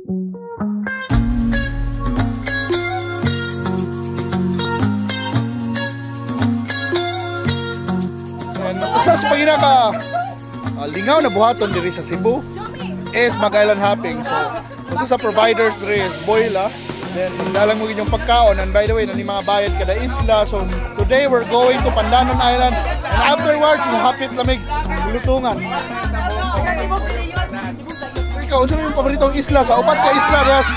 And usa sa pinaka lingaw na buhaton diri sa Cebu is mag-island hopping. So, usa sa providers diri is Boyla. Then magdalang mo inyong pagkaon, and by the way, nani mga bayad kada isla. So today we're going to Pandanon Island, and afterwards hapit lamig Gilutongan. Ikaw, unsa imong paboritong isla sa upat ka isla ras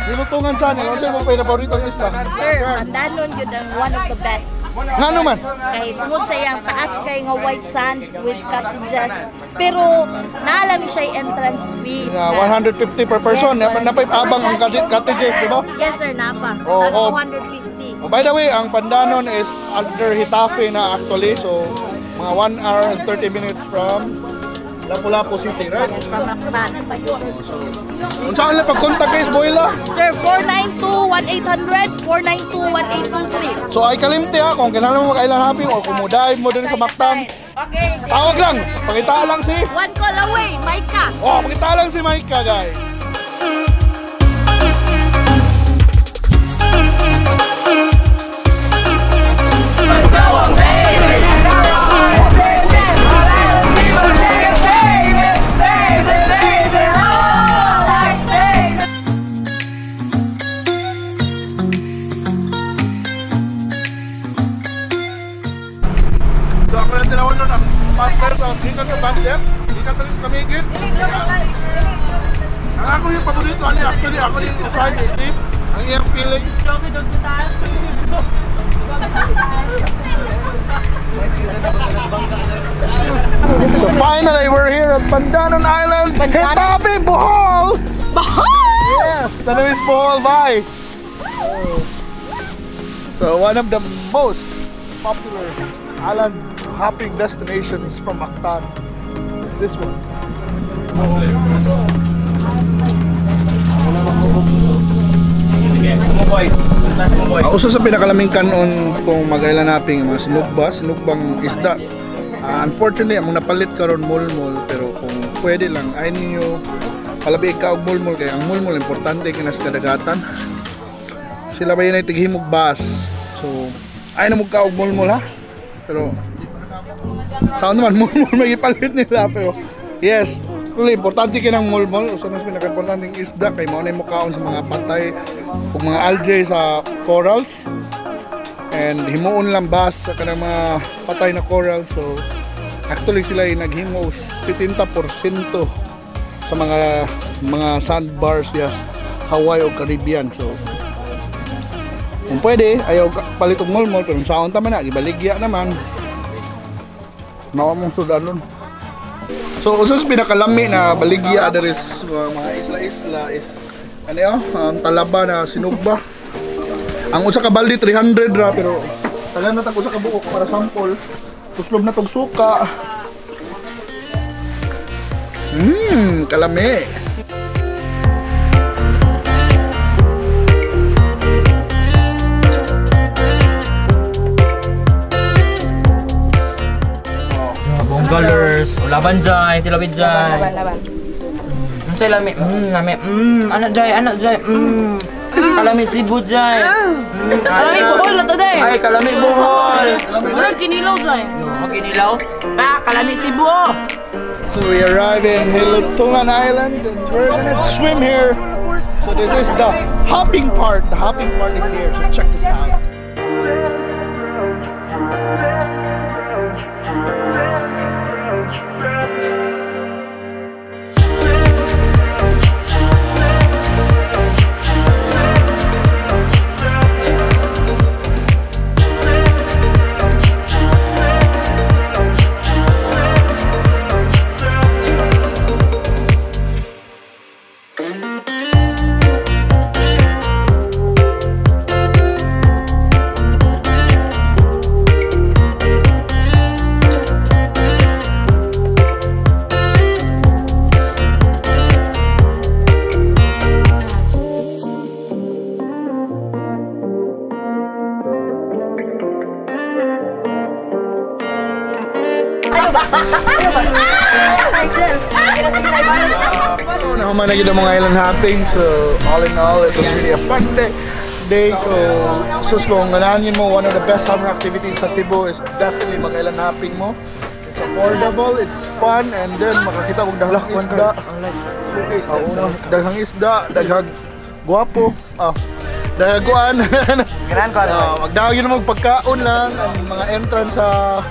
Gilutongan Channel? Unsa imong paboritong isla? Sir, Pandanon yun ang one of the best. Ngano man? Kay tungod sa iyang taas kay nga white sand with cottages. Pero naala ni siya entrance fee. Yeah, 150 per person. Yes, napay abang ang cottages, di ba? Yes sir, napa. Oh, oh. 250. Oh, by the way, ang Pandanon is under Getafe na actually. So, mga 1 hour and 30 minutes from Lapu-Lapu City, right? Yes, from Mactan. So, unsa ang pag-contact kay Boyla? Sir, 492-1800, 492-1823. So ay kalimti ha, kung kinahanglan mo mag-island hopping or kung mo-dive mo din sa Mactan, okay. Tawag lang, pakita lang si One call away, Maika. Oh, pakita lang si Maika, guys. So ako na tinawan nun ang partner sa gikan sa Bandep, gikan pa rin sa Camiguin. Ang ako yung paborito, ano, actually ako yung fried native, ang iyang feeling. So finally we're here at Pandanon Island, Getafe, Bohol! Bohol! Yes, Tanawis Bohol, bye! So one of the most popular island hopping destinations from Mactan is this one. Uso sa pinakalaming kanon kung mag-island hopping, mga sinugba, sinugbang isda. Unfortunately, among napalit karon mulmul, pero kung pwede lang ay ninyo palabi ka og mulmul kay ang mulmul importante kay sa kadagatan. Sila ba yun ay tighimog bas. So ay na mo ka og mulmul ha. Pero saan naman mulmul may ipalit nila, pero yes, kung importante kay ng mulmul, usa na sa pinaka-importanteng isda kay mao na mukaon sa mga patay ug mga algae sa corals, and himuon lang bas sa kanang mga patay na coral. So actually sila ay naghimo 70% sa mga sandbars, yes, Hawaii o Caribbean. So kung pwede ayaw palit og mulmul, pero saon ta man na gibaligya naman mawa mong sudanon. So usas pinakalami na baligya there is mga isla-isla is ano yun, ang talaba na sinugba. Ang usa ka balde 300 ra, pero tagan na tag usa ka buok para sample. Tuslob na tog suka. Kalami. Bonggalers, laban jay, tilawid jay. Laban, laban. Unsay lami? Lami. Anak jay, anak jay. Kalami Cebu jay. Kalami Bohol na to day. Ay, kalami Bohol. Murag kinilaw jay. Kinilaw? Ah, kalami Cebu. So we arrive in Gilutongan Island and we're gonna swim here. So this is the hopping part. The hopping part is here. So check this out. So, nahuman na gyud ang mga island hopping. So, all in all, it was really a fun day. So, sus, kung ganahan mo, one of the best summer activities sa Cebu is definitely mag-island hopping mo. It's affordable, it's fun, and then makakita kong daghang isda. Ah, daghang isda, daghang guwapo. Ah, daghang kuan. Ganahan ko ano. Ah, magdahag yun mo pagkaon lang ang mga entrance sa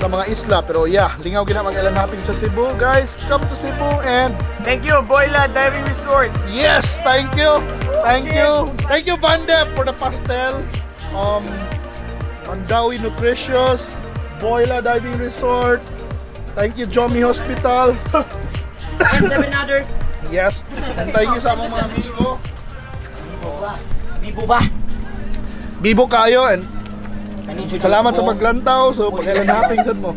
mga isla, pero yeah, lingaw gina mag island hopping sa Cebu. Guys, come to Cebu and Thank you, Boyla Diving Resort. Yes, thank you, thank you, thank you, Vanda, for the pastel. Mandawi Nutritious, Boyla Diving Resort. Thank you, Jomi Hospital. And seven others. Yes, and thank you sa among mga amigo. Bibo ba? Bibo kayo and salamat sa paglantaw. So, pag island hopping sad mo.